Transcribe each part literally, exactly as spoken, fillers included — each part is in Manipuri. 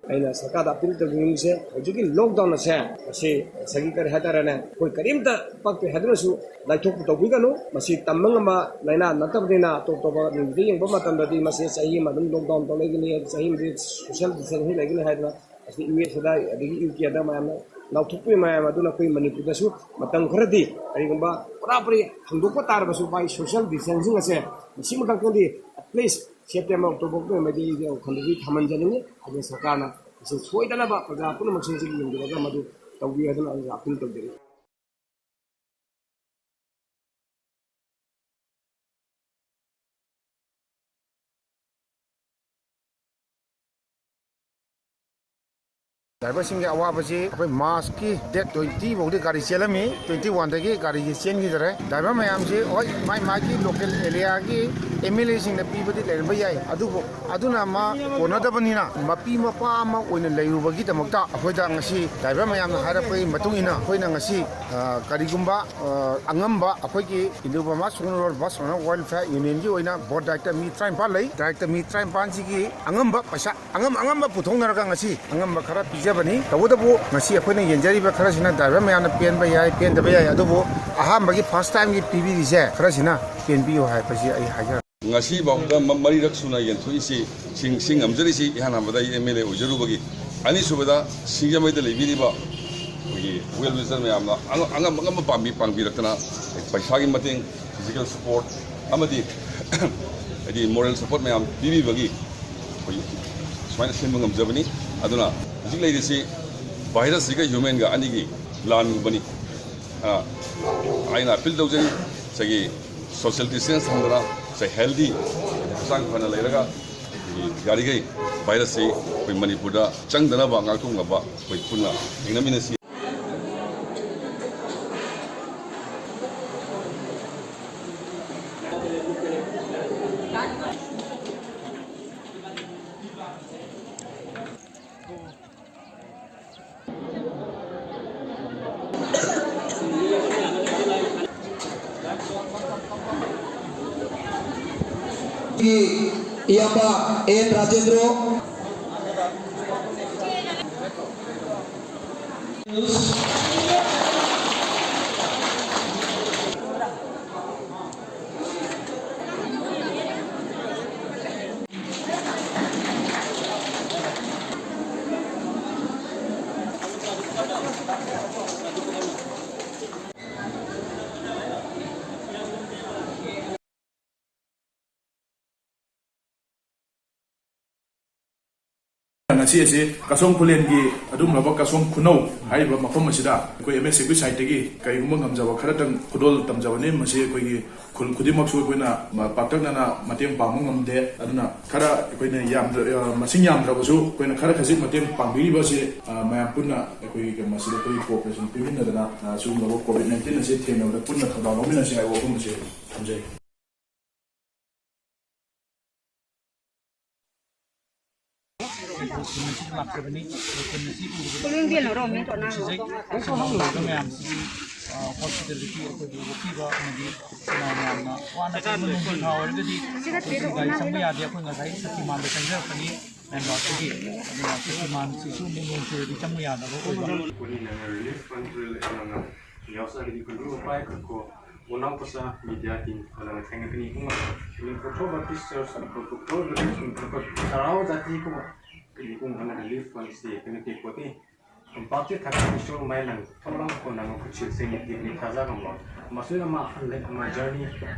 ꯑꯩꯅ ꯁꯔꯀꯥꯔꯗ ꯑꯄꯤꯜ ꯇꯧꯅꯤꯡꯕꯁꯦ, ꯍꯧꯖꯤꯛꯀꯤ ꯂꯣꯛꯗꯥꯎꯟ ꯑꯁꯦ, ꯃꯁꯤ ꯉꯁꯥꯏꯒꯤ ꯀꯔꯤ ꯍꯥꯏꯇꯥꯔꯦꯅꯦ, ꯑꯩꯈꯣꯏ ꯀꯔꯤꯝꯇ ꯄꯛꯇꯦ ꯍꯥꯏꯗꯨꯅꯁꯨ ꯂꯥꯏꯊꯣꯛꯄ ꯇꯧꯕꯤꯒꯅꯨ꯫ ꯃꯁꯤ ꯇꯝꯕ ꯉꯝꯕ ꯂꯥꯏꯅꯥ ꯅꯠꯇꯕꯅꯤꯅ, ꯑꯇꯣꯞ ꯑꯇꯣꯞꯄ ꯃꯤꯗ ꯌꯦꯡꯕ ꯃꯇꯝꯗꯗꯤ ꯃꯁꯤ ꯆꯍꯤ ꯑꯃ ꯑꯗꯨꯝ ꯂꯣꯛꯗꯥꯎꯟ ꯇꯧ ꯂꯩꯒꯅꯤ, ꯆꯍꯤ ꯑꯃꯗꯤ ꯁꯣꯁꯤꯌꯦꯜ ꯗꯤꯁꯇꯦꯟꯁꯤꯡ ꯂꯩꯒꯅꯤ ꯍꯥꯏꯗꯅ, ꯑꯁꯤ ꯌꯨ ꯑꯦꯁ ꯑꯦꯗ, ꯑꯗꯒꯤ ꯌꯨ ꯀꯦꯗ ꯃꯌꯥꯝꯅ ꯂꯥꯎꯊꯣꯛꯄꯤ ꯃꯌꯥꯝ ꯑꯗꯨꯅ ꯑꯩꯈꯣꯏ ꯃꯅꯤꯄꯨꯔꯗꯁꯨ ꯃꯇꯝ ꯈꯔꯗꯤ ꯀꯔꯤꯒꯨꯝꯕ ꯄꯨꯔꯥꯄꯨꯔꯤ ꯍꯥꯡꯗꯣꯛꯄ ꯇꯥꯔꯕꯁꯨ, ꯚꯥꯏ, ꯁꯣꯁꯤꯌꯦꯜ ꯗꯤꯁꯇꯦꯟꯁꯤꯡ ꯑꯁꯦ ꯃꯁꯤꯃ ꯈꯛꯇꯪꯗꯤ, at least ꯁꯦꯞꯇꯦꯝꯕꯔ, ꯑꯣꯛꯇꯣꯕꯔ ꯐꯥꯎꯒꯤ ꯋꯥꯈꯜꯗꯗꯤ ꯊꯝꯍꯟꯖꯅꯤꯡꯉꯤ꯫ ꯑꯗꯨꯅ ꯁꯔꯀꯥꯔꯅ ꯃꯁꯤ ꯁꯣꯏꯗꯅꯕ ꯄ꯭ꯔꯖꯥ ꯄꯨꯝꯅꯃꯛꯁꯤꯡꯁꯤ ꯌꯦꯡꯕꯤꯔꯒ ꯃꯗꯨ ꯇꯧꯕꯤꯌꯨ ꯍꯥꯏꯗꯨꯅ ꯑꯩꯅ ꯑꯄꯤꯜ ꯇꯧꯖꯔꯤ꯫ ꯗ꯭ꯔꯥꯏꯚꯔꯁꯤꯡꯒꯤ ꯑꯋꯥꯕꯁꯤ ꯑꯩꯈꯣꯏ ꯃꯥꯔꯆꯀꯤ ꯗꯦꯠ ꯇ꯭ꯋꯦꯟꯇꯤ ꯐꯥꯎꯗꯤ ꯒꯥꯔꯤ ꯆꯦꯜꯂꯝꯃꯤ, ꯇ꯭ꯋꯦꯟꯇꯤ ꯋꯥꯟꯗꯒꯤ ꯒꯥꯔꯤꯁꯤ ꯆꯦꯟꯈꯤꯗꯔꯦ꯫ ꯗ꯭ꯔꯥꯏꯚꯔ ꯃꯌꯥꯝꯁꯤ ꯍꯣꯏ, ꯃꯥꯏ ꯃꯥꯒꯤ ꯂꯣꯀꯦꯜ ꯑꯦꯔꯤꯌꯥꯒꯤ ꯑꯦꯝ ꯑꯦꯜ ꯑꯦꯁꯤꯡꯅ ꯄꯤꯕꯗꯤ ꯂꯩꯔꯝꯕ ꯌꯥꯏ, ꯑꯗꯨꯕꯨ ꯑꯗꯨꯅ ꯃꯥ ꯀꯣꯟꯅꯗꯕꯅꯤꯅ, ꯃꯄꯤ ꯃꯄꯥ ꯑꯃ ꯑꯣꯏꯅ ꯂꯩꯔꯨꯕꯒꯤꯗꯃꯛꯇ ꯑꯩꯈꯣꯏꯗ ꯉꯁꯤ ꯗ꯭ꯔꯥꯏꯚꯔ ꯃꯌꯥꯝꯅ ꯍꯥꯏꯔꯛꯄꯒꯤ ꯃꯇꯨꯡ ꯏꯟꯅ ꯑꯩꯈꯣꯏꯅ ꯉꯁꯤ, ꯑ, ꯀꯔꯤꯒꯨꯝꯕ, ꯑ, ꯑꯉꯝꯕ ꯑꯩꯈꯣꯏꯒꯤ ꯏꯟꯗꯣ ꯕꯔꯃꯥ ꯁꯣꯅꯣꯔꯣꯜ ꯕꯁ ꯑꯣꯅꯔ ꯋꯦꯜꯐꯤꯌꯔ ꯌꯨꯅꯤꯌꯟꯒꯤ ꯑꯣꯏꯅ ꯕꯣꯔꯗ ꯗꯥꯏꯔꯦꯛꯇꯔ ꯃꯤ ꯇꯔꯥꯅꯤꯄꯥꯜ ꯂꯩ꯫ ꯗꯥꯏꯔꯦꯛꯇꯔ ꯃꯤ ꯇꯔꯥꯅꯤꯄꯥꯜꯁꯤꯒꯤ ꯑꯉꯝꯕ ꯄꯩꯁꯥ, ꯑꯉꯝ ꯑꯉꯝꯕ ꯄꯨꯊꯣꯛꯅꯔꯒ ꯉꯁꯤ ꯑꯉꯝꯕ ꯈꯔ ꯄꯤꯖꯕꯅꯤ꯫ ꯇꯧꯕꯇꯕꯨ ꯉꯁꯤ ꯑꯩꯈꯣꯏꯅ ꯌꯦꯟꯖꯔꯤꯕ ꯈꯔꯁꯤꯅ ꯗ꯭ꯔꯥꯏꯚꯔ ꯃꯌꯥꯝꯅ ꯄꯦꯟꯕ ꯌꯥꯏ, ꯄꯦꯟꯗꯕ ꯌꯥꯏ, ꯑꯗꯨꯕꯨ ꯑꯍꯥꯟꯕꯒꯤ ꯐꯥꯔꯁ ꯇꯥꯏꯝꯒꯤ ꯄꯤꯕꯤꯔꯤꯁꯦ ꯈꯔꯁꯤꯅ ꯄꯦꯟꯕꯤꯌꯨ ꯍꯥꯏꯕꯁꯤ ꯑꯩ ꯍꯥꯏꯖꯔꯦ꯫ ꯉꯁꯤꯐꯥꯎꯗ ꯃ-, ꯃꯔꯤꯔꯛ ꯁꯨꯅ ꯌꯦꯟꯊꯣꯛꯏꯁꯤ, ꯁꯤꯡ-, ꯁꯤ ꯉꯝꯖꯔꯤꯁꯤ ꯏꯍꯥꯟ ꯍꯥꯟꯕꯗ ꯑꯩ ꯑꯦꯝ ꯑꯦꯜ ꯑꯦ ꯑꯣꯏꯖꯔꯨꯕꯒꯤ꯫ ꯑꯅꯤꯁꯨꯕꯗ, ꯁꯤꯡꯖꯃꯩꯗ ꯂꯩꯕꯤꯔꯤꯕ ꯑꯩꯈꯣꯏꯒꯤ ꯋꯦꯜ ꯋꯤꯁꯔ ꯃꯌꯥꯝꯅ ꯑꯉ-, ꯑꯉꯝ ꯑꯉꯝꯕ ꯄꯥꯝꯕꯤ ꯄꯥꯡꯕꯤꯔꯛꯇꯅ ꯄꯩꯁꯥꯒꯤ ꯃꯇꯦꯡ, ꯐꯤꯖꯤꯀꯦꯜ ꯁꯄꯣꯔꯠ ꯑꯃꯗꯤ ꯍꯥꯏꯗꯤ ꯃꯣꯔꯦꯜ ꯁꯄꯣꯔꯠ ꯃꯌꯥꯝ ꯄꯤꯕꯤꯕꯒꯤ ꯑꯩꯈꯣꯏ ꯁꯨꯃꯥꯏꯅ ꯁꯤꯟꯕ ꯉꯝꯖꯕꯅꯤ꯫ ꯑꯗꯨꯅ ꯍꯧꯖꯤꯛ ꯂꯩꯔꯤꯁꯤ ꯚꯥꯏꯔꯁꯁꯤꯒ ꯍ꯭ꯌꯨꯃꯦꯟꯒ ꯑꯅꯤꯒꯤ ꯂꯥꯟꯒꯨꯝꯕꯅꯤ꯫ ꯑ, ꯑꯩꯅ ꯑꯄꯤꯜ ꯇꯧꯖꯔꯤ, ꯉꯁꯥꯏꯒꯤ ꯁꯣꯁꯤꯌꯦꯜ ꯗꯤꯁꯇꯦꯟꯁ ꯊꯝꯗꯅ, ꯉꯁꯥꯏ ꯍꯦꯜꯗꯤ, ꯍꯛꯆꯥꯡ ꯐꯅ ꯂꯩꯔꯒ, ꯑꯩꯈꯣꯏꯒꯤ ꯌꯥꯔꯤꯈꯩ ꯚꯥꯏꯔꯁꯁꯤ ꯑꯩꯈꯣꯏ ꯃꯅꯤꯄꯨꯔꯗ ꯆꯪꯗꯅꯕ ꯉꯥꯛꯊꯣꯛꯅꯕ ꯑꯩꯈꯣꯏ ꯄꯨꯟꯅ ꯊꯦꯡꯅꯃꯤꯟꯅꯁꯤ꯫ ꯏꯌꯥꯝꯕ ꯑꯦꯟ ꯔꯥꯖꯦꯟꯗ꯭ꯔꯣ꯫ ꯉꯁꯤ ꯑꯁꯤ ꯀꯁꯣꯝ ꯈꯨꯂꯦꯟꯒꯤ ꯑꯗꯨꯒꯨꯝꯂꯕ ꯀꯁꯣꯝ ꯈꯨꯅꯧ ꯍꯥꯏꯔꯤꯕ ꯃꯐꯝ ꯑꯁꯤꯗ ꯑꯩꯈꯣꯏ ꯑꯦꯝ ꯑꯦꯁ ꯑꯦꯐꯀꯤ ꯁꯥꯏꯠꯇꯒꯤ ꯀꯔꯤꯒꯨꯝꯕ ꯉꯝꯖꯕ ꯈꯔꯇꯪ ꯈꯨꯗꯣꯜ ꯇꯝꯖꯕꯅꯤ꯫ ꯃꯁꯤ ꯑꯩꯈꯣꯏꯒꯤ ꯈꯨꯜ ꯈꯨꯗꯤꯡꯃꯛꯁꯨ ꯑꯩꯈꯣꯏꯅ ꯃ-, ꯄꯥꯛꯇꯛꯅꯅ ꯃꯇꯦꯡ ꯄꯥꯡꯕ ꯉꯝꯗꯦ꯫ ꯑꯗꯨꯅ ꯈꯔ ꯑꯩꯈꯣꯏꯅ ꯌꯥꯝꯗ꯭ꯔ-, ꯑ, ꯃꯁꯤꯡ ꯌꯥꯝꯗ꯭ꯔꯕꯁꯨ ꯑꯩꯈꯣꯏꯅ ꯈꯔ ꯈꯖꯤꯛ ꯃꯇꯦꯡ ꯄꯥꯡꯕꯤꯔꯤꯕ ꯑꯁꯤ, ꯑ, ꯃꯌꯥꯝ ꯄꯨꯟꯅ ꯑꯩꯈꯣꯏꯒꯤ ꯀꯩꯅꯣ ꯃꯁꯤꯗ ꯑꯩꯈꯣꯏꯒꯤ ꯀꯣꯑꯣꯄꯔꯦꯁꯟ ꯄꯤꯃꯤꯟꯅꯗꯅ, ꯑ, ꯁꯤꯒꯨꯝꯂꯕ ꯀꯣꯚꯤꯗ ꯅꯥꯏꯟꯇꯤꯟ ꯑꯁꯤ ꯊꯦꯡꯅꯕꯗ ꯄꯨꯟꯅ ꯊꯧꯗꯥꯡ ꯂꯧꯃꯤꯟꯅꯁꯤ ꯍꯥꯏꯕ ꯋꯥꯐꯝ ꯑꯁꯤ ꯊꯝꯖꯩ꯫ ꯑꯩꯈꯣꯏ ꯈꯨꯟ ꯑꯁꯤꯗ ꯂꯥꯛꯆꯕꯅꯤ꯫ ꯑꯩꯈꯣꯏ ꯈꯨꯟ ꯑꯁꯤ ꯎꯕꯗ ꯄꯨꯛꯅꯤꯡ ꯄꯦꯜꯂꯔꯣꯏ, ꯃꯤ ꯇꯣꯛꯅꯈ꯭ꯔꯣ꯫ ꯅꯨꯡꯁꯤꯖꯩ꯫ ꯑꯁꯤꯒꯨꯝꯕ ꯃꯌꯥꯝꯁꯤꯒꯤ, ꯑ, ꯍꯣꯁꯄꯤꯇꯥꯂꯤꯇꯤ ꯑꯩꯈꯣꯏꯒꯤ ꯑꯣꯛꯄꯤꯕ ꯑꯃꯗꯤ ꯃꯌꯥꯝꯅ ꯋꯥꯅ ꯆꯪꯕ ꯅꯣꯡꯖꯨ ꯊꯥ ꯑꯣꯏꯔꯒꯗꯤ ꯑꯩꯈꯣꯏ ꯒꯥꯔꯤ ꯆꯪꯕ ꯌꯥꯗꯦ꯫ ꯑꯩꯈꯣꯏ ꯉꯁꯥꯏ ꯁꯛꯇꯤꯃꯥꯟꯗ ꯆꯪꯖꯔꯛꯄꯅꯤ ꯃꯦꯟ ꯔꯣꯗꯇꯒꯤ꯫ ꯑꯗꯨꯅ ꯁꯛꯇꯤꯃꯥꯟꯁꯤꯁꯨ ꯑꯃꯨꯛ ꯅꯣꯡ ꯆꯨꯔꯗꯤ ꯆꯪꯕ ꯌꯥꯗꯕ ꯑꯣꯏꯕ꯫ ꯄꯨꯅꯤꯅ ꯔꯤꯂꯤꯐ ꯐꯟ ꯌꯥꯎꯁꯥꯒꯤꯗꯤ ꯀꯨꯟꯗ꯭ꯔꯣ ꯄꯥꯏ ꯈꯛꯀꯣ ꯃꯣꯅꯥꯡ ꯄꯁꯥ ꯃꯤꯗꯤꯌꯥ ꯇꯤꯝ ꯐꯅ ꯊꯦꯡꯅꯒꯅꯤ꯫ ꯄꯨꯡ ꯄꯨꯊꯣꯛꯄ ꯄꯤꯛꯆꯔꯁ ꯄꯨꯊꯣꯛꯄ ꯇꯔꯥꯎ ꯖꯥꯇꯤ ꯀꯨꯝꯕ ꯀꯔꯤ ꯄꯨꯡ ꯑꯃ ꯔꯤꯂꯤꯐ ꯐꯟꯁꯤ ꯀꯩꯅꯣ ꯇꯦꯛꯄꯣꯠꯇꯤ ꯄꯥꯛꯆꯦ ꯊꯛꯄ ꯏꯁꯣꯔ ꯃꯥꯏ ꯅꯪ ꯊꯣꯛꯂꯝ ꯀꯣꯟꯅ ꯑꯃꯨꯛ ꯈꯨꯠꯁꯤꯜꯁꯤꯡ ꯇꯤꯝꯅꯤ ꯊꯥꯖꯒꯅꯨ꯫ ꯃꯁꯣꯏ ꯑꯃ ꯑꯍꯜ ꯂꯩ ꯑꯃ ꯖꯔꯅꯤ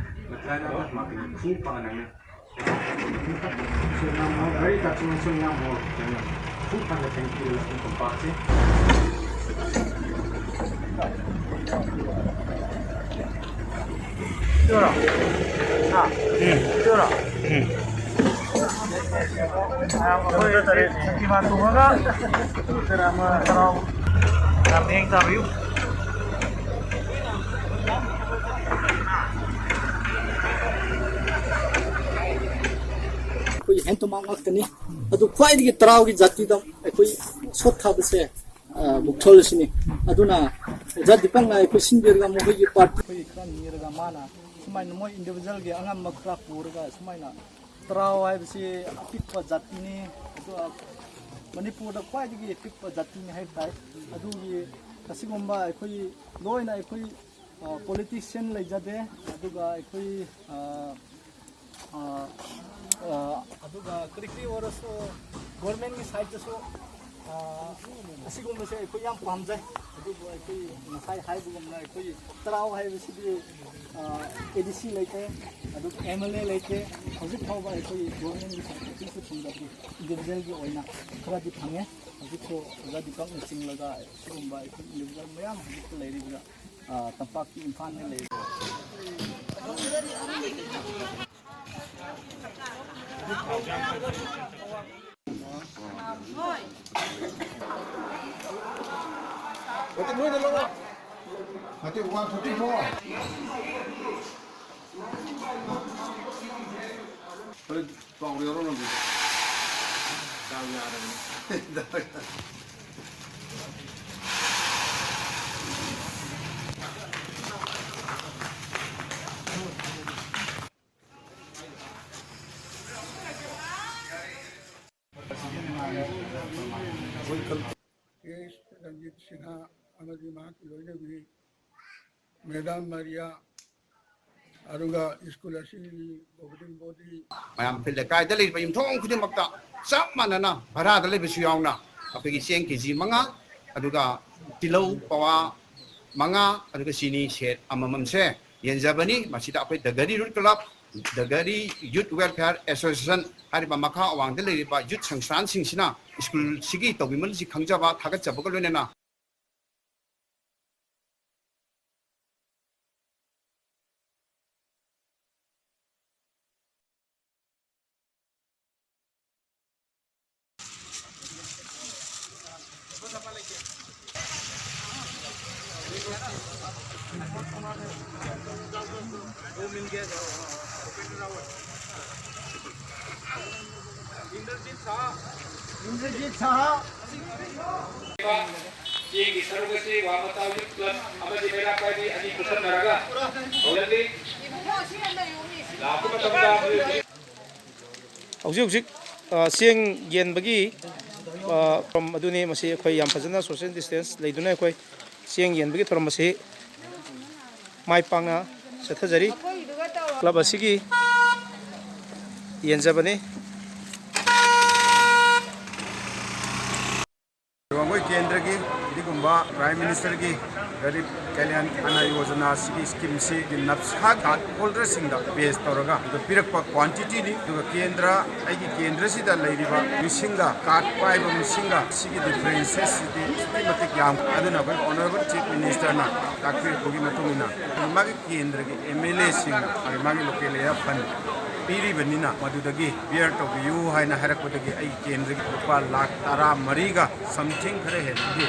ꯃꯇ꯭ꯔꯥꯏꯅ ꯃꯥ ꯀꯔꯤ ꯈꯨ ꯄꯥꯅ ꯁꯣꯏ ꯉꯥꯝꯃꯣ ꯒꯥꯔꯤ ꯀꯥꯆꯤꯟ ꯁꯣꯏ ꯉꯥꯝꯃꯣ꯫ ꯄꯨꯛ ꯊꯟꯅ ꯊꯦꯡꯕꯤꯔꯒ ꯇꯝꯄꯥꯛꯁꯤ꯫ ꯃꯌꯥꯝ ꯑꯩꯈꯣꯏ ꯁꯛꯇꯤꯃꯥꯟ ꯇꯣꯡꯉꯒ ꯍꯔꯥꯎ ꯂꯝꯖꯦꯟ ꯇꯥꯕꯤꯌꯨ꯫ ꯑꯩꯈꯣꯏ ꯍꯦꯟ ꯇꯨꯃꯥꯡ ꯉꯥꯛꯇꯅꯤ꯫ ꯑꯗꯨ ꯈ꯭ꯋꯥꯏꯗꯒꯤ ꯇꯔꯥꯎꯒꯤ ꯖꯥꯇꯤꯗ ꯑꯩꯈꯣꯏ ꯁꯣꯠ ꯊꯥꯕꯁꯦ, ꯑ, ꯃꯨꯛꯊꯣꯜ ꯑꯁꯤꯅꯤ꯫ ꯑꯗꯨꯅ ꯑꯣꯖꯥ ꯗꯤꯄꯛꯅ ꯑꯩꯈꯣꯏ ꯁꯤꯟꯕꯤꯔꯒ ꯃꯈꯣꯏꯒꯤ ꯄꯥꯔꯇꯤ ꯑꯩꯈꯣꯏ ꯈꯔ ꯅꯤꯔꯒ ꯃꯥꯅ ꯁꯨꯃꯥꯏꯅ ꯃꯣꯏ ꯏꯟꯗꯤꯚꯤꯖꯨꯋꯦꯜꯒꯤ ꯑꯉꯝꯕ ꯈꯔ ꯄꯨꯔꯒ ꯁꯨꯃꯥꯏꯅ ꯇꯔꯥꯎ ꯍꯥꯏꯕꯁꯤ ꯑꯄꯤꯛꯄ ꯖꯥꯇꯤꯅꯤ꯫ ꯑꯗꯨꯒ ꯃꯅꯤꯄꯨꯔꯗ ꯈ꯭ꯋꯥꯏꯗꯒꯤ ꯄꯤꯛꯄ ꯖꯥꯇꯤꯅꯤ ꯍꯥꯏꯕ ꯇꯥꯏ꯫ ꯑꯗꯨꯒꯤ ꯑꯁꯤꯒꯨꯝꯕ ꯑꯩꯈꯣꯏ ꯂꯣꯏꯅ ꯑꯩꯈꯣꯏ, ꯑ, ꯄꯣꯂꯤꯇꯤꯁꯤꯌꯟ ꯂꯩꯖꯗꯦ꯫ ꯑꯗꯨꯒ ꯑꯩꯈꯣꯏ, ꯑ, ꯑ, ꯑ, ꯑꯗꯨꯒ ꯀꯔꯤ ꯀꯔꯤ ꯑꯣꯏꯔꯁꯨ ꯒꯣꯔꯃꯦꯟꯒꯤ ꯁꯥꯏꯠꯇꯁꯨ, ꯑ, ꯑꯁꯤꯒꯨꯝꯕꯁꯦ ꯑꯩꯈꯣꯏ ꯌꯥꯝ ꯄꯥꯝꯖꯩ꯫ ꯑꯗꯨꯕꯨ ꯑꯩꯈꯣꯏ ꯉꯁꯥꯏ ꯍꯥꯏꯕꯒꯨꯝꯅ ꯑꯩꯈꯣꯏ ꯇꯔꯥꯎ ꯍꯥꯏꯕꯁꯤꯗꯤ, ꯑ, ꯑꯦ ꯗꯤ ꯁꯤ ꯂꯩꯇꯦ, ꯑꯗꯨꯒ ꯑꯦꯝ ꯑꯦꯜ ꯑꯦ ꯂꯩꯇꯦ꯫ ꯍꯧꯖꯤꯛ ꯐꯥꯎꯕ ꯑꯩꯈꯣꯏ ꯒꯣꯔꯃꯦꯟꯒꯤ ꯁꯥꯏꯠꯇ ꯀꯔꯤꯁꯨ ꯐꯪꯗꯕꯗꯤ ꯏꯟꯗꯤꯚꯤꯖꯨꯋꯦꯜꯒꯤ ꯑꯣꯏꯅ ꯈꯔꯗꯤ ꯐꯪꯉꯦ꯫ ꯍꯧꯖꯤꯛꯁꯨ ꯑꯣꯖꯥ ꯗꯤꯄꯛꯅ ꯆꯤꯡꯂꯒ ꯁꯤꯒꯨꯝꯕ ꯑꯩꯈꯣꯏ ꯏꯟꯗꯤꯚꯤꯖꯨꯋꯦꯜ ꯃꯌꯥꯝ ꯍꯧꯖꯤꯛꯇ ꯂꯩꯔꯤꯕ, ꯑ, ꯇꯝꯄꯥꯛꯀꯤ ꯏꯝꯐꯥꯜꯗ ꯂꯩꯔꯤꯕ꯫ ꯅꯠꯇꯦ, ꯅꯣꯏꯗ ꯂꯧꯔꯣ꯫ ꯅꯠꯇꯦ, one forty four꯫ ꯍꯣꯔꯦꯟ ꯄꯥꯎ ꯌꯥꯎꯔꯛꯅꯕ꯫ ꯗꯥꯎ ꯌꯥꯗꯕꯅꯤ꯫ ꯑꯦꯁ ꯔꯟꯖꯤꯠ ꯁꯤꯟꯍꯥ ꯑꯃꯗꯤ ꯃꯍꯥꯛꯀꯤ ꯂꯣꯏꯅꯕꯤ ꯃꯦꯗꯥꯝ ꯃꯥꯔꯤꯌꯥ, ꯑꯗꯨꯒ ꯁ꯭ꯀꯨꯜ ꯑꯁꯤꯒꯤ ꯒꯣꯕꯔꯅꯤꯡ ꯕꯣꯗꯤ, ꯃꯌꯥꯝ ꯐꯤꯜ ꯂꯩꯀꯥꯏꯗ ꯂꯩꯔꯤꯕ ꯌꯨꯝꯊꯣꯡ ꯈꯨꯗꯤꯡꯃꯛꯇ ꯆꯞ ꯃꯥꯟꯅꯅ ꯚꯔꯥꯗ ꯂꯩꯕꯁꯨ ꯌꯥꯎꯅ ꯑꯩꯈꯣꯏꯒꯤ ꯆꯦꯡ ꯀꯦ ꯖꯤ ꯃꯉꯥ, ꯑꯗꯨꯒ ꯇꯤꯜꯍꯧ ꯄꯋꯥ ꯃꯉꯥ, ꯑꯗꯨꯒ ꯆꯤꯅꯤ ꯁꯦꯠ ꯑꯃꯃꯝꯁꯦ ꯌꯦꯟꯖꯕꯅꯤ꯫ ꯃꯁꯤꯗ ꯑꯩꯈꯣꯏ ꯗꯒꯔꯤ ꯔꯨꯠ ꯀ꯭ꯂꯕ ꯗꯒꯔꯤ ꯌꯨꯠ ꯋꯦꯜꯐꯤꯌꯔ ꯑꯦꯁꯣꯁꯤꯌꯦꯁꯟ ꯍꯥꯏꯔꯤꯕ ꯃꯈꯥ ꯑꯋꯥꯡꯗ ꯂꯩꯔꯤꯕ ꯌꯨꯠ ꯁꯪꯁꯊꯥꯟꯁꯤꯡꯁꯤꯅ ꯁ꯭ꯀꯨꯜꯁꯤꯒꯤ ꯇꯧꯕꯤꯃꯜꯁꯤ ꯈꯪꯖꯕ ꯊꯥꯒꯠꯆꯕꯒ ꯂꯣꯏꯅꯅ ꯏꯟꯗ꯭ꯔꯖꯤꯠ ꯁꯍꯥ꯫ ꯆꯦꯡꯒꯤ ꯁꯔꯨꯛ ꯑꯁꯤ ꯋꯥꯡꯃꯇꯥ ꯌꯨꯠ ꯀ꯭ꯂꯕ ꯑꯃꯗꯤ ꯃꯩꯔꯥ ꯄꯥꯏꯕꯤ ꯑꯅꯤ ꯄꯨꯟꯁꯤꯟꯅꯔꯒ ꯍꯧꯖꯤꯛ ꯂꯥꯛꯄ ꯃꯇꯝꯗ ꯍꯧꯖꯤꯛ ꯍꯧꯖꯤꯛ, ꯑ, ꯆꯦꯡ ꯌꯦꯟꯕꯒꯤ, ꯑ, ꯊꯧꯔꯝ ꯑꯗꯨꯅꯤ꯫ ꯃꯁꯤ ꯑꯩꯈꯣꯏ ꯌꯥꯝ ꯐꯖꯅ social distance ꯂꯩꯗꯨꯅ ꯑꯩꯈꯣꯏ ꯆꯦꯡ ꯌꯦꯟꯕꯒꯤ ꯊꯧꯔꯝ ꯑꯁꯤ ꯃꯥꯏ ꯄꯥꯛꯅ ꯆꯠꯊꯖꯔꯤ꯫ ꯀ꯭ꯂꯕ ꯑꯁꯤꯒꯤ ꯌꯦꯟꯖꯕꯅꯤ꯫ ꯋꯥꯡꯒꯣꯏ ꯀꯦꯟꯗ꯭ꯔꯒꯤ ꯑꯗꯨꯒꯨꯝꯕ ꯄ꯭ꯔꯥꯏꯝ ꯃꯤꯅꯤꯁꯇꯔꯒꯤ ꯒꯔꯤꯕ ꯀꯂꯌꯥꯟ ꯑꯟꯅ ꯌꯣꯖꯅꯥ ꯑꯁꯤꯒꯤ ꯁ꯭ꯀꯤꯝꯁꯤꯒꯤ ꯅꯞꯁꯥ ꯀꯥꯔꯗ ꯍꯣꯜꯗꯔꯁꯤꯡꯗ ꯕꯦꯁ ꯇꯧꯔꯒ ꯑꯗꯨꯒ ꯄꯤꯔꯛꯄ ꯀ꯭ꯋꯥꯟꯇꯤꯇꯤꯅꯤ꯫ ꯑꯗꯨꯒ ꯀꯦꯟꯗ꯭ꯔ, ꯑꯩꯒꯤ ꯀꯦꯟꯗ꯭ꯔꯁꯤꯗ ꯂꯩꯔꯤꯕ ꯃꯤꯁꯤꯡꯒ ꯀꯥꯔꯗ ꯄꯥꯏꯕ ꯃꯤꯁꯤꯡꯒ ꯁꯤꯒꯤ ꯗꯤꯐ꯭ꯔꯦꯟꯁꯦꯁꯁꯤꯗꯤ ꯑꯁꯨꯛꯀꯤ ꯃꯇꯤꯛ ꯌꯥꯝ꯫ ꯑꯗꯨꯅ ꯑꯩꯈꯣꯏ ꯑꯣꯅꯔꯦꯕꯜ ꯆꯤꯐ ꯃꯤꯅꯤꯁꯇꯔꯅ ꯇꯥꯛꯄꯤꯔꯛꯄꯒꯤ ꯃꯇꯨꯡ ꯏꯟꯅ ꯃꯥꯒꯤ ꯀꯦꯟꯗ꯭ꯔꯒꯤ ꯑꯦꯝ ꯑꯦꯜ ꯑꯦꯁꯤꯡ, ꯃꯥꯒꯤ ꯂꯣꯀꯦꯜ ꯑꯦꯔꯤꯌꯥ ꯐꯟ ꯄꯤꯔꯤꯕꯅꯤꯅ ꯃꯗꯨꯗꯒꯤ ꯕꯤꯌꯔ ꯇꯧꯕꯤꯌꯨ ꯍꯥꯏꯅ ꯍꯥꯏꯔꯛꯄꯗꯒꯤ ꯑꯩꯒꯤ ꯀꯦꯟꯗ꯭ꯔꯒꯤ ꯂꯨꯄꯥ ꯂꯥꯈ ꯇꯔꯥ ꯃꯔꯤꯒ ꯁꯝꯊꯤꯡ ꯈꯔ ꯍꯦꯟꯕꯒꯤ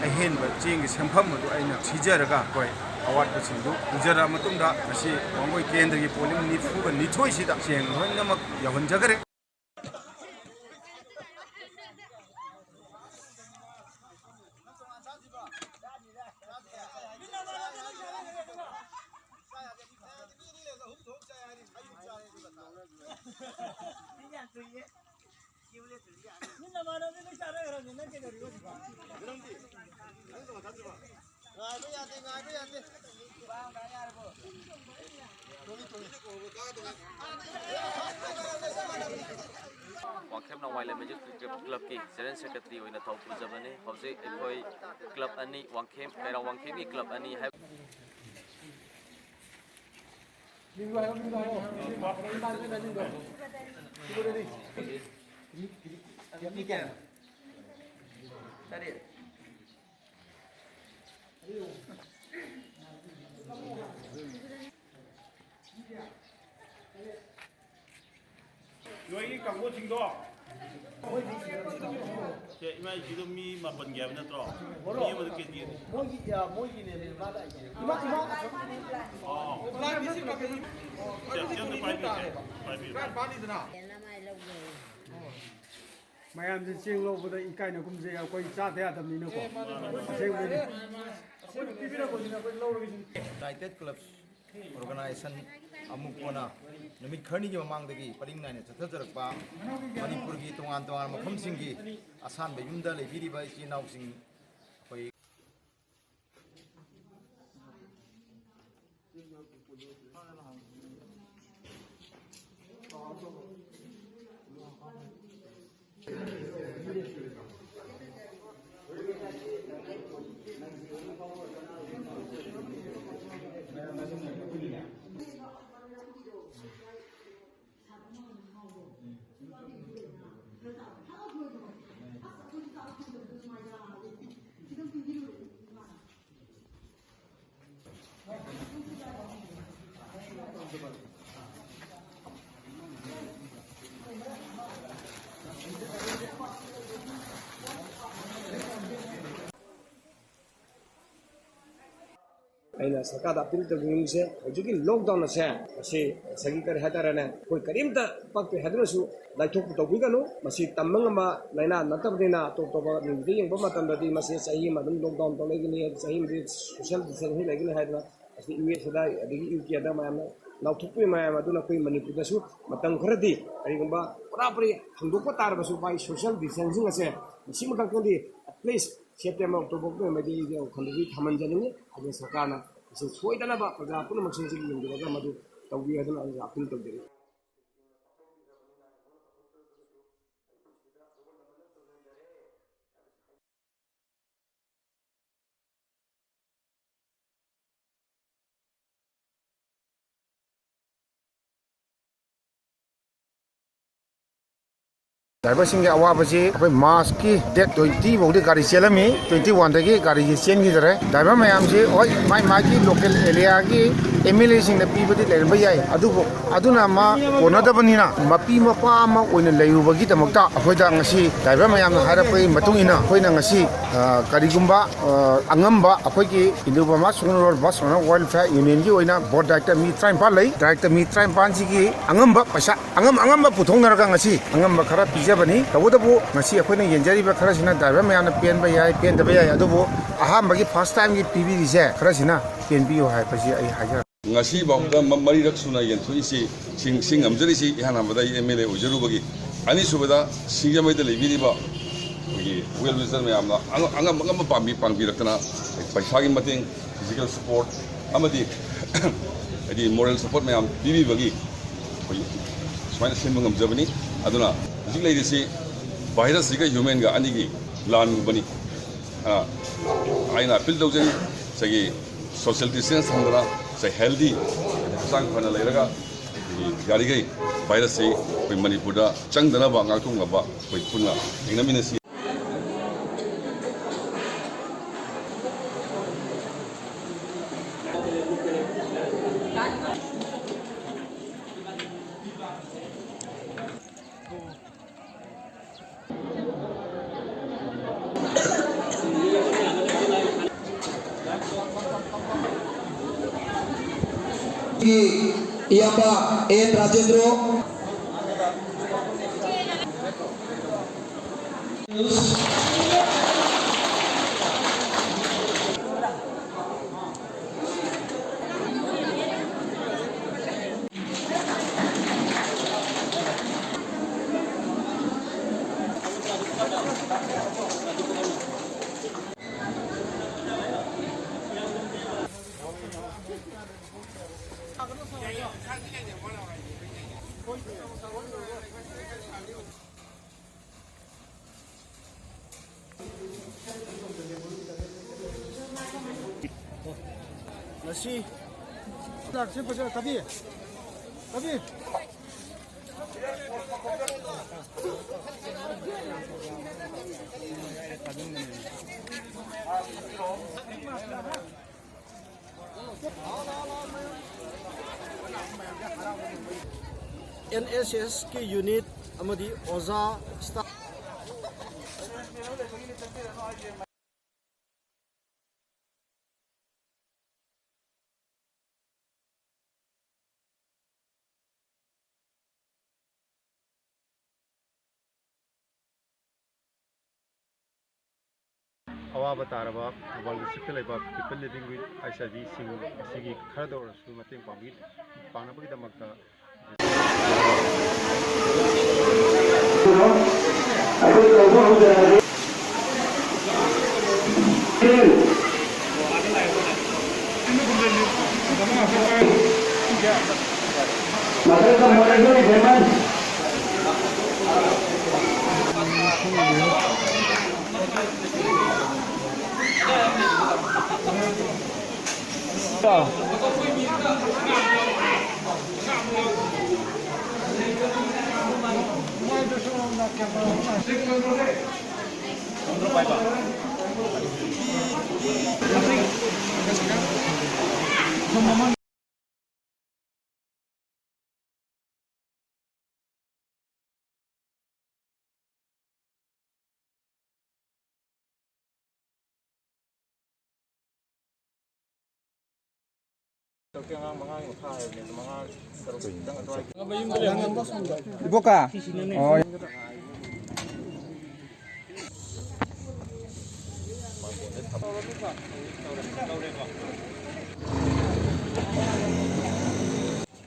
ꯑꯍꯦꯟꯕ ꯆꯦꯡꯒꯤ ꯁꯦꯟꯐꯝ ꯑꯗꯨ ꯑꯩꯅ ꯊꯤꯖꯔꯒ ꯑꯩꯈꯣꯏ ꯑꯋꯥꯠꯄꯁꯤꯡꯗꯨ ꯄꯨꯖꯔꯛꯑ ꯃꯇꯨꯡꯗ ꯉꯁꯤ ꯋꯥꯡꯒꯣꯏ ꯀꯦꯟꯗ꯭ꯔꯒꯤ ꯄꯣꯂꯤꯡ ꯅꯤꯐꯨꯒ ꯅꯤꯊꯣꯏꯁꯤꯗ ꯆꯦꯡ ꯂꯣꯏꯅꯃꯛ ꯌꯧꯍꯟꯖꯈꯔꯦ꯫ ꯉꯥꯏꯕ ꯌꯥꯗꯦ, ꯉꯥꯏꯕ ꯌꯥꯗꯦ꯫ ꯋꯥꯡꯈꯦꯝ ꯅꯣꯡꯃꯥꯏ ꯂꯩꯃꯖꯤꯠ ꯀ꯭ꯂꯕꯀꯤ ꯖꯦꯅꯔꯦꯜ ꯁꯦꯀ꯭ꯔꯦꯇꯔꯤ ꯑꯣꯏꯅ ꯊꯧ ꯄꯨꯖꯕꯅꯤ꯫ ꯍꯧꯖꯤꯛ ꯑꯩꯈꯣꯏ ꯀ꯭ꯂꯕ ꯑꯅꯤ, ꯋꯥꯡꯈꯦꯝ, ꯀꯩꯔꯥꯎ ꯋꯥꯡꯈꯦꯝꯒꯤ ꯀ꯭ꯂꯕ ꯑꯅꯤ ꯍꯥꯏꯕ ꯃꯤꯡꯗꯣ ꯍꯥꯏꯌꯣ, ꯃꯤꯡꯗꯣ ꯍꯥꯏꯌꯣ꯫ ꯏꯃꯥꯟꯅꯕꯒꯤ ꯃꯃꯤꯡꯗꯣ꯫ ꯁꯤꯕꯨꯗꯗꯤ꯫ ꯃꯤ ꯀꯌꯥꯅꯣ? ꯇꯔꯦꯠ꯫ ꯅꯣꯏꯒꯤ ꯀꯥꯡꯕꯨꯁꯤꯡꯗꯣ꯫ ꯁꯦ, ꯏꯃꯥ, ꯏꯆꯦꯗꯣ ꯃꯤ ꯃꯥꯄꯟꯒꯤ ꯍꯥꯏꯕ ꯅꯠꯇ꯭ꯔꯣ? ꯃꯤ ꯑꯃꯗ ꯀꯦ ꯖꯤ꯫ ꯃꯣꯏꯒꯤ, ꯑ, ꯃꯣꯏꯒꯤꯅꯦ, ꯏꯃꯥꯗ ꯑꯩꯒꯤ꯫ ꯏꯃꯥ, ꯏꯃꯥ꯫ ꯑꯣ꯫ ꯁꯦ, ꯁꯦ, ꯑꯝꯇ ꯄꯥꯏꯕꯤꯌꯨ, ꯁꯦ, ꯄꯥꯏꯕꯤꯌꯨ꯫ ꯃꯌꯥꯝꯁꯦ ꯆꯦꯡ ꯂꯧꯕꯗ ꯏꯀꯥꯏꯅꯒꯨꯝꯁꯦ, ꯑꯩꯈꯣꯏ ꯆꯥꯗ ꯌꯥꯗꯕꯅꯤꯅꯀꯣ꯫ ꯑꯁꯦꯡꯕꯩꯅꯦ꯫ ꯑꯩꯈꯣꯏꯅ ꯄꯤꯕꯤꯔꯛꯄꯁꯤꯅ ꯑꯩꯈꯣꯏ ꯂꯧꯔꯒꯦ ꯁꯤꯅꯤ꯫ United Clubs Organization ꯑꯃꯨꯛ ꯀꯣꯟꯅ ꯅꯨꯃꯤꯠ ꯈꯔꯅꯤꯒꯤ ꯃꯃꯥꯡꯗꯒꯤ ꯄꯔꯤꯡ ꯅꯥꯏꯅ ꯆꯠꯊꯖꯔꯛꯄ ꯃꯅꯤꯄꯨꯔꯒꯤ ꯇꯣꯉꯥꯟ ꯇꯣꯉꯥꯟꯕ ꯃꯐꯝꯁꯤꯡꯒꯤ ꯑꯁꯥꯟꯕ ꯌꯨꯝꯗ ꯂꯩꯕꯤꯔꯤꯕ ꯏꯆꯤꯜ ꯏꯅꯥꯎꯁꯤꯡ ꯑꯩꯈꯣꯏ ꯑꯩꯅ ꯁꯔꯀꯥꯔꯗ ꯑꯄꯤꯜ ꯇꯧꯖꯅꯤꯡꯕꯁꯦ, ꯍꯧꯖꯤꯛꯀꯤ ꯂꯣꯛꯗꯥꯎꯟ ꯑꯁꯦ, ꯃꯁꯤ ꯉꯁꯥꯏꯒꯤ ꯀꯔꯤ ꯍꯥꯏꯇꯥꯔꯦꯅꯦ, ꯑꯩꯈꯣꯏ ꯀꯔꯤꯝꯇ ꯄꯛꯇꯦ ꯍꯥꯏꯗꯨꯅꯁꯨ ꯂꯥꯏꯊꯣꯛꯄ ꯇꯧꯕꯤꯒꯅꯨ꯫ ꯃꯁꯤ ꯇꯝꯕ ꯉꯝꯕ ꯂꯥꯏꯅꯥ ꯅꯠꯇꯕꯅꯤꯅ, ꯑꯇꯣꯞ ꯑꯇꯣꯞꯄ ꯃꯤꯗ ꯌꯦꯡꯕ ꯃꯇꯝꯗꯗꯤ ꯃꯁꯤ ꯆꯍꯤ ꯑꯃ ꯑꯗꯨꯝ ꯂꯣꯛꯗꯥꯎꯟ ꯇꯧ ꯂꯩꯒꯅꯤ, ꯆꯍꯤ ꯑꯃꯗꯤ ꯁꯣꯁꯤꯌꯦꯜ ꯗꯤꯁꯇꯦꯟꯁꯤꯡ ꯂꯩꯒꯅꯤ ꯍꯥꯏꯗꯅ, ꯑꯁꯤ ꯌꯨ ꯑꯦꯁ ꯑꯦꯗ ꯑꯗꯒꯤ ꯌꯨ ꯀꯦꯗ ꯃꯌꯥꯝꯅ ꯂꯥꯎꯊꯣꯛꯄꯤ ꯃꯌꯥꯝ ꯑꯗꯨꯅ ꯑꯩꯈꯣꯏ ꯃꯅꯤꯄꯨꯔꯗꯁꯨ ꯃꯇꯝ ꯈꯔꯗꯤ ꯀꯔꯤꯒꯨꯝꯕ ꯄꯨꯔꯥ ꯄꯨꯔꯤ ꯍꯥꯡꯗꯣꯛꯄ ꯇꯥꯔꯕꯁꯨ, ꯃꯥꯒꯤ ꯁꯣꯁꯤꯌꯦꯜ ꯗꯤꯁꯇꯦꯟꯁꯤꯡ ꯑꯁꯦ ꯃꯁꯤꯃ ꯈꯛꯇꯪꯗꯤ, at least September, October ꯃꯗꯤ ꯑꯩꯒꯤ ꯋꯥꯈꯜꯗꯗꯤ ꯊꯝꯍꯟꯖꯅꯤꯡꯉꯤ꯫ ꯑꯗꯨꯅ ꯁꯔꯀꯥꯔꯅ ꯃꯁꯤ ꯁꯣꯏꯗꯅꯕ ꯄ꯭ꯔꯖꯥ ꯄꯨꯝꯅꯃꯛꯁꯤꯡꯁꯤ ꯌꯦꯡꯕꯤꯔꯒ ꯃꯗꯨ ꯇꯧꯕꯤꯌꯨ ꯍꯥꯏꯗꯨꯅ ꯑꯩꯅ ꯑꯄꯤꯜ ꯇꯧꯖꯔꯤ꯫ ꯗ꯭ꯔꯥꯏꯚꯔꯁꯤꯡꯒꯤ ꯑꯋꯥꯕꯁꯤ ꯑꯩꯈꯣꯏ ꯃꯥꯔꯆꯀꯤ ꯗꯦꯠ ꯇ꯭ꯋꯦꯟꯇꯤ ꯐꯥꯎꯗꯤ ꯒꯥꯔꯤ ꯆꯦꯜꯂꯝꯃꯤ, ꯇ꯭ꯋꯦꯟꯇꯤ ꯋꯥꯟꯗꯒꯤ ꯒꯥꯔꯤꯁꯤ ꯆꯦꯟꯈꯤꯗꯔꯦ꯫ ꯗ꯭ꯔꯥꯏꯚꯔ ꯃꯌꯥꯝꯁꯤ ꯍꯣꯏ ꯃꯥꯏ ꯃꯥꯒꯤ ꯂꯣꯀꯦꯜ ꯑꯦꯔꯤꯌꯥꯒꯤ ꯑꯦꯝ ꯑꯦꯜ ꯑꯦꯁꯤꯡꯅ ꯄꯤꯕꯗꯤ ꯂꯩꯔꯝꯕ ꯌꯥꯏ, ꯑꯗꯨꯕꯨ ꯑꯗꯨꯅ ꯃꯥ ꯀꯣꯟꯅꯗꯕꯅꯤꯅ ꯃꯄꯤ ꯃꯄꯥ ꯑꯃ ꯑꯣꯏꯅ ꯂꯩꯔꯨꯕꯒꯤꯗꯃꯛꯇ ꯑꯩꯈꯣꯏꯗ ꯉꯁꯤ ꯗ꯭ꯔꯥꯏꯚꯔ ꯃꯌꯥꯝꯅ ꯍꯥꯏꯔꯛꯄꯒꯤ ꯃꯇꯨꯡ ꯏꯟꯅ ꯑꯩꯈꯣꯏꯅ ꯉꯁꯤ, ꯑ, ꯀꯔꯤꯒꯨꯝꯕ, ꯑ, ꯑꯉꯝꯕ ꯑꯩꯈꯣꯏꯒꯤ ꯏꯟꯗꯣ ꯕꯔꯃꯥ ꯁꯣꯅꯣꯔꯣꯜ ꯕꯁ ꯑꯣꯅꯔ ꯋꯦꯜꯐꯤꯌꯔ ꯌꯨꯅꯤꯌꯟꯒꯤ ꯑꯣꯏꯅ ꯕꯣꯠ ꯗꯥꯏꯔꯦꯛꯇꯔ ꯃꯤ ꯇꯔꯥꯅꯤꯄꯥꯜ ꯂꯩ꯫ ꯗꯥꯏꯔꯦꯛꯇꯔ ꯃꯤ ꯇꯔꯥꯅꯤꯄꯥꯜꯁꯤꯒꯤ ꯑꯉꯝꯕ ꯄꯩꯁꯥ ꯑꯉꯝ ꯑꯉꯝꯕ ꯄꯨꯊꯣꯛꯅꯔꯒ ꯉꯁꯤ ꯑꯉꯝꯕ ꯈꯔ ꯄꯤꯖꯕꯅꯤ꯫ ꯇꯧꯕꯇꯕꯨ ꯉꯁꯤ ꯑꯩꯈꯣꯏꯅ ꯌꯦꯟꯖꯔꯤꯕ ꯈꯔꯁꯤꯅ ꯗ꯭ꯔꯥꯏꯚꯔ ꯃꯌꯥꯝꯅ ꯄꯦꯟꯕ ꯌꯥꯏ, ꯄꯦꯟꯗꯕ ꯌꯥꯏ, ꯑꯗꯨꯕꯨ ꯑꯍꯥꯟꯕꯒꯤ ꯐꯥꯔꯁ ꯇꯥꯏꯝꯒꯤ ꯄꯤꯕꯤꯔꯤꯁꯦ ꯈꯔꯁꯤꯅ ꯄꯦꯟꯕꯤꯌꯨ ꯍꯥꯏꯕꯁꯤ ꯑꯩ ꯍꯥꯏꯖꯔꯦ꯫ ꯉꯁꯤ ꯐꯥꯎꯕꯗ ꯃ-, ꯃꯔꯤꯔꯛ ꯁꯨꯅ ꯌꯦꯟꯊꯣꯛꯏꯁꯤ, ꯁꯤꯡ-, ꯁꯤꯡ ꯉꯝꯖꯔꯤꯁꯤ ꯏꯍꯥꯟ ꯍꯥꯟꯕꯗ ꯑꯩ ꯑꯦꯝ ꯑꯦꯜ ꯑꯦ ꯑꯣꯏꯖꯔꯨꯕꯒꯤ꯫ ꯑꯅꯤꯁꯨꯕꯗ ꯁꯤꯡꯖꯃꯩꯗ ꯂꯩꯕꯤꯔꯤꯕ ꯑꯩꯈꯣꯏꯒꯤ ꯋꯦꯜ ꯋꯤꯁꯔ ꯃꯌꯥꯝꯅ ꯑꯉ-, ꯑꯉꯝ ꯑꯉꯝꯕ ꯄꯥꯝꯕꯤ-, ꯄꯥꯡꯕꯤꯔꯛꯇꯅ ꯄꯩꯁꯥꯒꯤ ꯃꯇꯦꯡ, ꯐꯤꯖꯤꯀꯦꯜ ꯁꯄꯣꯔꯠ ꯑꯃꯗꯤ ꯍꯥꯏꯗꯤ ꯃꯣꯔꯦꯜ ꯁꯄꯣꯔꯠ ꯃꯌꯥꯝ ꯄꯤꯕꯤꯕꯒꯤ ꯑꯩꯈꯣꯏ ꯁꯨꯃꯥꯏꯅ ꯁꯤꯟꯕ ꯉꯝꯖꯕꯅꯤ꯫ ꯑꯗꯨꯅ ꯍꯧꯖꯤꯛ ꯂꯩꯔꯤꯁꯤ ꯚꯥꯏꯔꯁꯁꯤꯒ ꯍ꯭ꯌꯨꯃꯦꯟꯒ ꯑꯅꯤꯒꯤ ꯂꯥꯟꯒꯨꯝꯕꯅꯤ꯫ ꯑ, ꯑꯩꯅ ꯑꯄꯤꯜ ꯇꯧꯖꯔꯤ, ꯉꯁꯥꯏꯒꯤ ꯁꯣꯁꯤꯌꯦꯜ ꯗꯤꯁꯇꯦꯟꯁ ꯊꯝꯗꯅ, ꯉꯁꯥꯏ ꯍꯦꯜꯗꯤ, ꯍꯛꯆꯥꯡ ꯐꯅ ꯂꯩꯔꯒ ꯑꯩꯈꯣꯏꯒꯤ ꯌꯥꯔꯤꯈꯩ ꯚꯥꯏꯔꯁꯁꯤ ꯑꯩꯈꯣꯏ ꯃꯅꯤꯄꯨꯔꯗ ꯆꯪꯗꯅꯕ ꯉꯥꯛꯊꯣꯛꯅꯕ ꯑꯩꯈꯣꯏ ꯄꯨꯟꯅ ꯊꯦꯡꯅꯃꯤꯟꯅꯁꯤ꯫ ꯏꯌꯥꯝꯕ ꯑꯦꯟ ꯔꯥꯖꯦꯟꯗ꯭ꯔꯣ꯫ ꯉꯁꯤ ꯆꯥꯛꯁꯦ ꯐꯖꯅ ꯊꯥꯕꯤ꯫ ꯊꯥꯕꯤ꯫ ꯑꯦꯟ ꯑꯦꯁ ꯑꯦꯁꯀꯤ ꯌꯨꯅꯤꯠ ꯑꯃꯗꯤ ꯑꯣꯖꯥ, ꯁ꯭ꯇꯥꯐ꯫ ꯑꯋꯥꯕ ꯇꯥꯔꯕ ꯊꯧꯕꯥꯜ ꯗꯤꯁꯇ꯭ꯔꯤꯛꯇ ꯂꯩꯕ People Living with H I Vꯁꯤꯡ ꯑꯁꯤꯒꯤ ꯈꯔꯗ ꯑꯣꯏꯔꯁꯨ ꯃꯇꯦꯡ ꯄꯥꯡꯕꯤ-, ꯄꯥꯡꯅꯕꯒꯤꯗꯃꯛꯇ꯫ ꯏꯕꯣꯛꯀ? ꯑꯣ꯫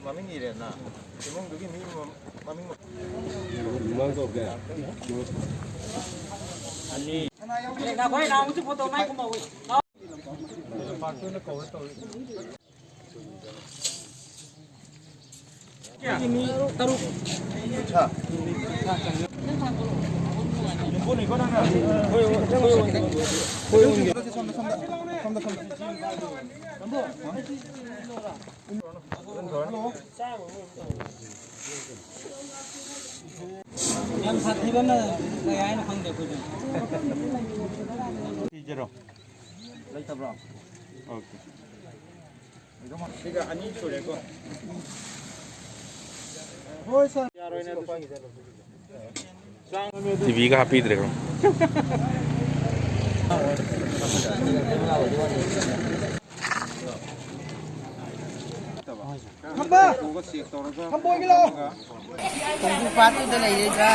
ꯃꯃꯤꯡ ꯏꯔꯦꯅ ꯏꯃꯨꯡꯗꯨꯒꯤ ꯃꯤ ꯃꯃꯤꯡ꯫ ꯌꯥꯝ ꯁꯥꯊꯤꯕ ꯑꯃ ꯀꯩ ꯍꯥꯏꯅꯣ ꯈꯪꯗꯦ ꯑꯩꯈꯣꯏꯁꯨ꯫ ꯄꯤꯖꯔꯣ꯫ ꯂꯩꯇꯕ꯭ꯔꯣ? ꯑꯣꯀꯦ꯫ ꯁꯤꯒ ꯑꯅꯤ ꯁꯨꯔꯦꯀꯣ꯫ ꯍꯣꯏ, ꯁꯥꯔ꯫ ꯌꯥꯔꯣꯏꯅꯦ ꯑꯗꯨꯁꯨ꯫ ꯇꯤꯚꯤꯒ ꯍꯥꯞꯄꯤꯗ꯭ꯔꯦꯀꯣ꯫ ꯈꯝꯕ! ꯈꯝꯕꯣꯏꯒꯤ ꯂꯥꯛꯑꯣ꯫ ꯈꯣꯡꯖꯨ ꯄꯥꯠꯇꯨꯗ ꯂꯩꯔꯤꯕ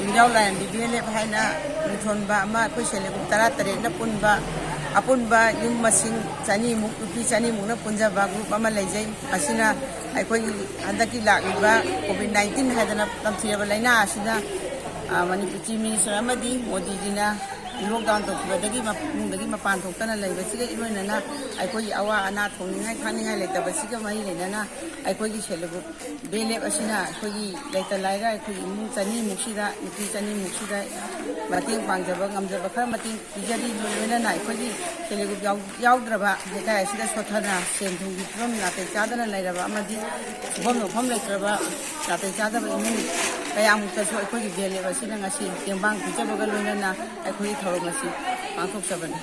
ꯌꯨꯝꯖꯥꯎ ꯂꯥꯏꯔꯦꯝꯕꯤ ꯚꯤ ꯑꯦꯜ ꯑꯦꯐ ꯍꯥꯏꯅ ꯃꯤꯡꯊꯣꯟꯕ ꯑꯃ, ꯑꯩꯈꯣꯏ ꯁꯦꯜꯐ ꯍꯦꯜꯞ ꯒ꯭ꯔꯨꯞ ꯇꯔꯥꯇꯔꯦꯠꯅ ꯄꯨꯟꯕ, ꯑꯄꯨꯟꯕ ꯌꯨꯝ ꯃꯁꯤꯡ ꯆꯅꯤꯃꯨꯛ, ꯅꯨꯄꯤ ꯆꯅꯤꯃꯨꯛꯅ ꯄꯨꯟꯖꯕ ꯒ꯭ꯔꯨꯞ ꯑꯃ ꯂꯩꯖꯩ꯫ ꯃꯁꯤꯅ ꯑꯩꯈꯣꯏꯒꯤ ꯍꯟꯗꯛꯀꯤ ꯂꯥꯛꯂꯤꯕ ꯀꯣꯚꯤꯗ ꯅꯥꯏꯟꯇꯤꯟ ꯍꯥꯏꯗꯅ ꯇꯝꯊꯤꯔꯕ ꯂꯥꯏꯅꯥ ꯑꯁꯤꯅ, ꯑ, ꯃꯅꯤꯄꯨꯔ ꯆꯤꯐ ꯃꯤꯅꯤꯁꯇꯔ ꯑꯃꯗꯤ ꯃꯣꯗꯤꯖꯤꯅ ꯂꯣꯛꯗꯥꯎꯟ ꯇꯧꯈꯤꯕꯗꯒꯤ ꯃ-, ꯏꯃꯨꯡꯗꯒꯤ ꯃꯄꯥꯟ ꯊꯣꯛꯇꯅ ꯂꯩꯕꯁꯤꯒ ꯏꯃꯣꯏꯅꯅ ꯑꯩꯈꯣꯏꯒꯤ ꯑꯋꯥ ꯑꯅꯥ ꯊꯣꯡꯅꯤꯡꯉꯥꯏ ꯊꯥꯛꯅꯤꯡꯉꯥꯏ ꯂꯩꯇꯕꯁꯤꯒ ꯃꯔꯤ ꯂꯩꯅꯅ ꯑꯩꯈꯣꯏꯒꯤ self help group V L F ꯑꯁꯤꯅ ꯑꯩꯈꯣꯏꯒꯤ ꯂꯩꯇ ꯂꯥꯏꯔ ꯑꯩꯈꯣꯏꯒꯤ ꯏꯃꯨꯡ ꯆꯅꯤꯃꯨꯛꯁꯤꯗ, ꯅꯨꯄꯤ ꯆꯅꯤꯃꯨꯛꯁꯤꯗ ꯃꯇꯦꯡ ꯄꯥꯡꯖꯕ ꯉꯝꯖꯕ ꯈꯔ ꯃꯇꯦꯡ ꯄꯤꯖꯔꯤ꯫ ꯂꯣꯏꯅꯅ ꯑꯩꯈꯣꯏꯒꯤ ꯁꯦꯜꯐ ꯍꯦꯜꯞ ꯒ꯭ꯔꯨꯞ ꯌꯥꯎ-, ꯌꯥꯎꯗ꯭ꯔꯕ ꯂꯩꯀꯥꯏ ꯑꯁꯤꯗ ꯁꯣꯠꯊꯅ ꯁꯦꯟ ꯊꯨꯝꯒꯤ ꯐꯤꯕꯝ ꯅꯥꯇꯩ ꯆꯥꯗꯅ ꯂꯩꯔꯕ ꯑꯃꯗꯤ ꯁꯨꯐꯝ ꯅꯣꯝꯐꯝ ꯂꯩꯇ꯭ꯔꯕ ꯅꯥꯇꯩ ꯆꯥꯗꯕ ꯏꯃꯨꯡ ꯀꯌꯥꯃꯨꯛꯇꯁꯨ ꯑꯩꯈꯣꯏꯒꯤ ꯚꯤ ꯑꯦꯜ ꯑꯦꯐ ꯑꯁꯤꯅ ꯉꯁꯤ ꯇꯦꯡꯕꯥꯡ ꯄꯤꯖꯕꯒ ꯂꯣꯏꯅꯅ ꯑꯩꯈꯣꯏꯒꯤ ꯊꯧꯔꯝ ꯑꯁꯤ ꯄꯥꯡꯊꯣꯛꯆꯕꯅꯤ꯫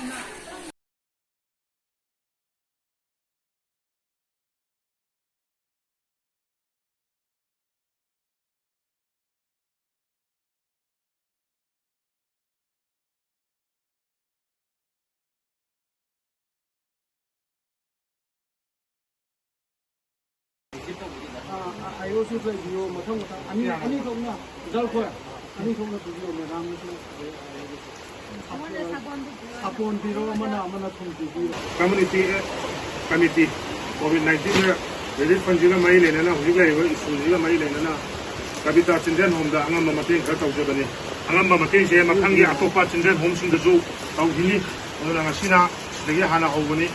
ꯑꯥ, ꯑꯥ, ꯑꯥꯏ ꯑꯣꯁꯨ ꯂꯩꯕꯤꯌꯣ, ꯃꯊꯪ ꯃꯊꯪ ꯑꯅꯤ, ꯑꯅꯤ ꯊꯣꯛꯅ, ꯖꯜ ꯈꯣꯏ, ꯑꯅꯤ ꯊꯣꯛꯅ ꯄꯤꯕꯤꯌꯣ, ꯃꯦꯗꯥꯝꯅꯁꯨ꯫ ꯁꯥꯄꯣꯟ ꯄꯤꯔꯣ, ꯑꯃꯅ, ꯑꯃꯅ ꯊꯨꯝ ꯄꯤꯕꯤꯔꯣ꯫ Community, committee, Covid nineteen relief ꯐꯟꯁꯤꯒ ꯃꯔꯤ ꯂꯩꯅꯅ, ꯍꯧꯖꯤꯛ ꯂꯩꯔꯤꯕ ꯏꯁꯨꯁꯤꯒ ꯃꯔꯤ ꯂꯩꯅꯅ, ꯀꯕꯤꯇꯥ ꯆꯤꯜꯗ꯭ꯔꯦꯟ ꯍꯣꯝꯗ ꯑꯉꯝꯕ ꯃꯇꯦꯡ ꯈꯔ ꯇꯧꯖꯕꯅꯤ꯫ ꯑꯉꯝꯕ ꯃꯇꯦꯡꯁꯦ ꯃꯊꯪꯒꯤ ꯑꯇꯣꯞꯄ ꯆꯤꯜꯗ꯭ꯔꯦꯟ ꯍꯣꯝꯁꯤꯡꯗꯁꯨ ꯇꯧꯈꯤꯅꯤ꯫ ꯑꯗꯨꯅ ꯉꯁꯤꯅ ꯁꯤꯗꯒꯤ ꯍꯥꯟꯅ ꯍꯧꯕꯅꯤ꯫